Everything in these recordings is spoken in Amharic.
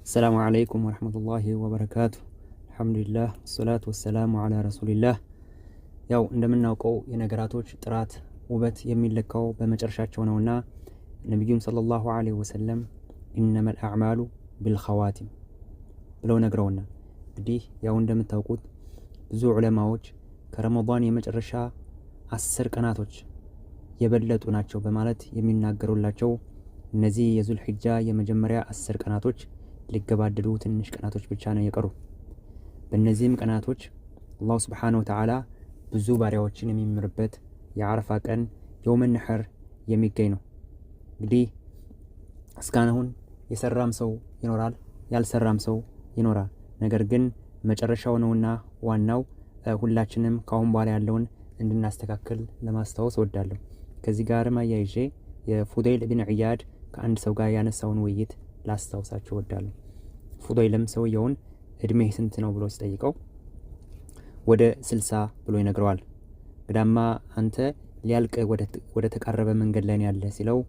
السلام عليكم ورحمة الله وبركاته። الحمد لله والصلاة والسلام على رسول الله። ያው እንደምናውቀው የነገራቶች ጥራት ውበት የሚለካው በመጨረሻቸው ነውና ነቢዩም صلى الله عليه وسلم إنما الأعمال بالخواتيم ብለው ነግረውናል። እንግዲህ ያው እንደምታውቁት ብዙ ዑለማዎች ከረመዳን የመጨረሻ 10 ቀናቶች የበለጡ ናቸው በማለት የሚናገሩላቸው እነዚህ የዙልሒጃ የመጀመሪያ 10 ቀናቶች ሊገባደዱ ትንሽ ቀናቶች ብቻ ነው የቀሩ። በእነዚህም ቀናቶች አላሁ ስብሓነሁ ወተዓላ ብዙ ባሪያዎችን የሚምርበት የዓረፋ ቀን የውመ ነሕር የሚገኝ ነው። እንግዲህ እስካሁን የሰራም ሰው ይኖራል፣ ያልሰራም ሰው ይኖራል። ነገር ግን መጨረሻው ነውና ዋናው ሁላችንም ከአሁን በኋላ ያለውን እንድናስተካክል ለማስታወስ እወዳለሁ። ከዚህ ጋርም አያይዤ የፉደይል ብን ዒያድ ከአንድ ሰው ጋር ያነሳውን ውይይት ላስታውሳችሁ እወዳለሁ። ፉደይልም ሰውየውን እድሜህ ስንት ነው ብሎ ሲጠይቀው ወደ 60 ብሎ ይነግረዋል። ግዳማ አንተ ሊያልቅ ወደ ተቃረበ መንገድ ላይ ያለ ሲለው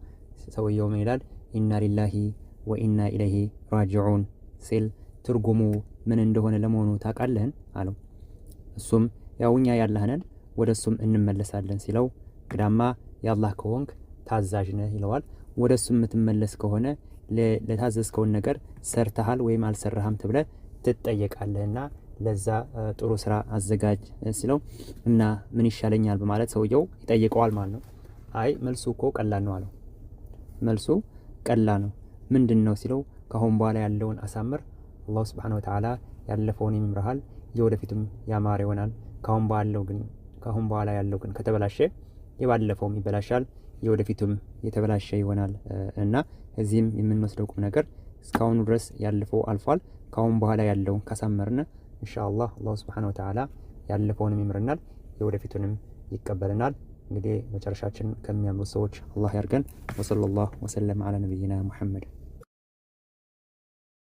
ሰውየው ምን ይላል? إنا لله وإنا إليه راجعون ሲል ትርጉሙ ምን እንደሆነ ለመሆኑ ታውቃለህን? አለው። እሱም ያው እኛ ያላህ ነን ወደ እሱም እንመለሳለን ሲለው ግዳማ የአላህ ከሆንክ ታዛዥ ነህ ይለዋል። ወደ እሱም የምትመለስ ከሆነ ለታዘዝከውን ነገር ሰርተሃል ወይም አልሰራህም ተብለህ ትጠየቃለህና ለዛ ጥሩ ስራ አዘጋጅ ሲለው እና ምን ይሻለኛል በማለት ሰውየው ይጠይቀዋል ማለት ነው። አይ መልሱ እኮ ቀላል ነው አለው። መልሱ ቀላል ነው። ምንድን ነው ሲለው ከአሁን በኋላ ያለውን አሳምር፣ አላሁ ስብሓነሁ ወተዓላ ያለፈውን ይምርሃል፣ የወደፊቱም ያማረ ይሆናል። ከአሁን በኋላ ያለው ግን ከተበላሸ የባለፈውም ይበላሻል፣ የወደፊቱም የተበላሸ ይሆናል። እና እዚህም የምንወስደው ቁም ነገር እስካሁኑ ድረስ ያለፈው አልፏል። ከአሁን በኋላ ያለውን ካሳመርን ኢንሻአላህ አላሁ ስብሓነሁ ወተዓላ ያለፈውንም ይምረናል፣ የወደፊቱንም ይቀበለናል። እንግዲህ መጨረሻችን ከሚያምሩ ሰዎች አላህ ያርገን። ወሰለላሁ ወሰለም ዐላ ነቢይና ሙሐመድ።